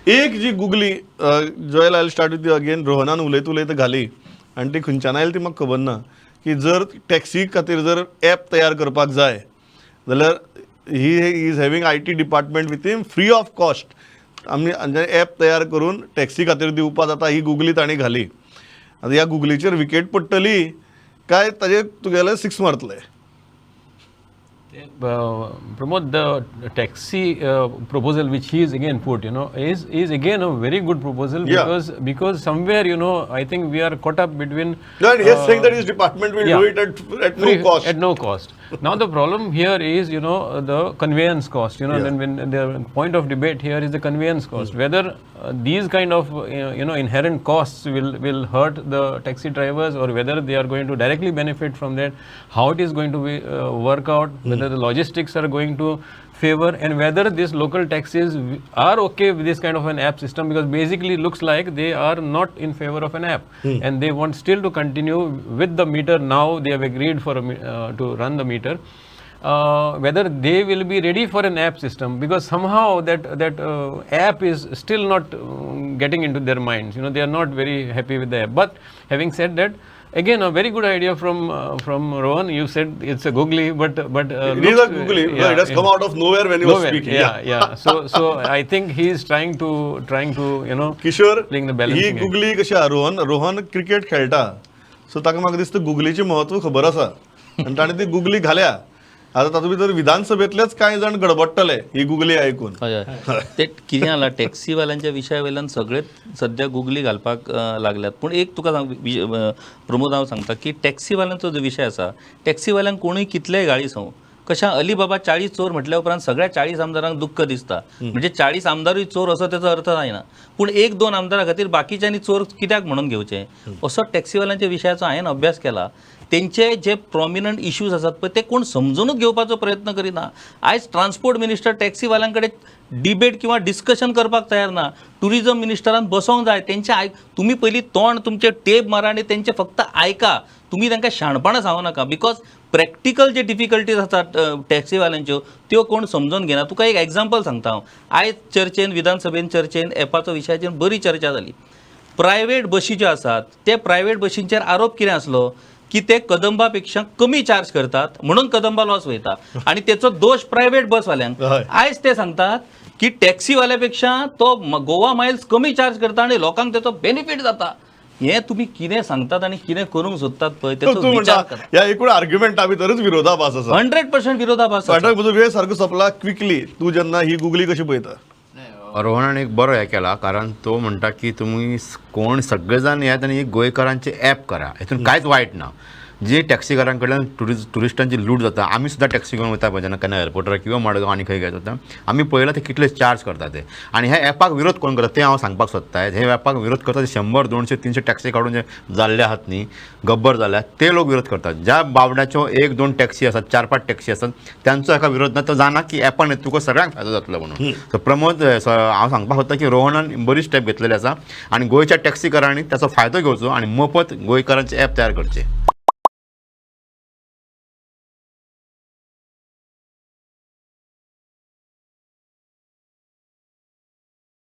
एक जी googly, Joel, I start with again, रोहनान उलयत उलयत घाली आनी ती खंयच्यान आयली ती म्हाका खबर ना, की जर टॅक्सी खातीर जर एप तयार करपाक जाय जाल्यार he is having IT department with him, free of cost आमी एप तयार करून टॅक्सी खातीर दिवपा जाता. ही गुगली तांणी घाली. आतां ह्या गुगलीचेर विकेट पडटली काय ताजेर तुगेले six मारतले? Pramod, the taxi proposal which he is again put, is again a very good proposal because somewhere, I think we are caught up between. No, and he is saying that his department will do it at no cost. At no cost. Now the problem here is, the conveyance cost. Then when the point of debate here is the conveyance cost, whether these kind of inherent costs will hurt the taxi drivers or whether they are going to directly benefit from that, how it is going to be work out, whether the logistics are going to favor and whether these local taxis are okay with this kind of an app system, because basically it looks like they are not in favor of an app and they want still to continue with the meter. Now they have agreed for a, to run the meter. Whether they will be ready for an app system, because somehow that app is still not getting into their minds. They are not very happy with the app. But having said that, again a very good idea from Rohan. You said it's a googly, but It is a looks, googly. Yeah, it has come out of nowhere when he was nowhere. Speaking. Yeah. So I think he is trying to Kishore, playing the he balancing act. Googly कशी आहा, Rohan Rohan cricket खेळटा, so ताका म्हाका दिसता गुगलीचें म्हत्व खबर आसा आनी ताणें ती गुगली घाल्या. आतां तातूंत भितर विधानसभेंतलेच कांय जाण गडबडटले ही गुगली आयकून. हय हय, ते कितें जाला, टॅक्सीवाल्यांच्या विशया वयल्यान सगळेच सद्या गुगली घालपाक लागल्यात. पूण एक तुका सांग, प्रमोद, हांव सांगता की टॅक्सीवाल्यांचो जो विशय आसा, टॅक्सीवाल्यांक कोणूय कितलेय गाळी सांगू, कशा अलिबाबा 40 चोर म्हटल्या उपरांत सगळ्या 40 आमदारांक दुख्ख दिसता. म्हणजे 40 आमदारूय चोर असो तेचो अर्थ जायना, पूण एक दोन आमदारा खातीर बाकीच्यांनी चोर कित्याक म्हणून घेवचे? असो टॅक्सीवाल्यांच्या विशयाचो हांवें अभ्यास केला. तेंचे जे प्रॉमिनंट इश्यूज आसात पळय, ते कोण समजुनूच घेवपाचो प्रयत्न करिना. आयज ट्रान्सपोर्ट मिनिस्टर टॅक्सीवाल्यां कडेन डिबेट किंवा डिस्कशन करपाक तयार ना. टुरिजम मिनिस्टरान बसोंक जाय तेंचे आयक. तुमी पयलीं तोंड तुमचें टेप मारा आनी तेंचें फक्त आयका. तुमी तांकां शाणपणां सांगू नाका, because practical जे डिफिकल्टीज आसात टॅक्सीवाल्यांच्यो, त्यो कोण समजून घेना. तुका एक एग्जाम्पल सांगता हांव. आयज चर्चेन, विधानसभेन चर्चेन एपाचो विशयाचेर बरी चर्चा जाली. प्रायवेट बशी ज्यो आसात, ते प्रायवेट बशींचेर आरोप कितें आसलो की ते कदंबा पेक्षा कमी चार्ज करतात म्हणून कदंबा लॉस वयता आणि तेचो दोश प्रायवेट बसवाल्यांक. आयज ते सांगतात की टॅक्सीवाल्या पेक्षा तो गोवा मायल्स कमी चार्ज करता आणि लोकांक तेचो बेनिफीट जाता. हे तुम्ही कितें सांगतात आणि कितें करूंक सोदतात पळय, तेचो तूं विचार म्हणटा करा. ह्या एकूण आर्ग्युमेंटा भितरच विरोधाभास आसा. 100% विरोधाभास आसा. फाटल्यान म्हजो वेळ सारको सोंपला. क्विकली, तूं जेन्ना ही गुगली कशी पळयता? रोहनान एक बरो हें केला, कारण तो म्हणटा की तुमी कोण सगळे जाण येयात आनी एक गोंयकारांचे ॲप करा. हितून कांयच वायट ना. जे टॅक्सीकारां कडल्यान ट्युरिस्टांची लूट जाता, आमी सुद्दां टॅक्सी घेवन वता पळय जेन्ना केन्ना एअरपोर्टार किंवा मडगांव आनी खंय घेत वता, आमी पळयलां ते कितले चार्ज करता ते. आनी ह्या ॲपाक विरोध कोण करता तें हांव सांगपाक सोदता. हे ॲपाक विरोध करता ते 100, 200, 300 टॅक्सी काडून जे जाल्ले आहात न्ही, गब्बर जाल्यात, ते लोक विरोध करतात. ज्या बावड्याच्यो एक दोन टॅक्सी आसात, चार पांच टॅक्सी आसात, त्यांचो हाका विरोध ना. तो जाणा की ॲपान तुका सगळ्यांक फायदो जातलो म्हणून. सो प्रमोद, हांव सांगपाक सोदता की रोहनान बरी स्टेप घेतलेली आसा आनी गोंयच्या टॅक्सीकारांनी ताचो फायदो घेवचो आनी मोफत गोंयकारांचे ॲप तयार करचे.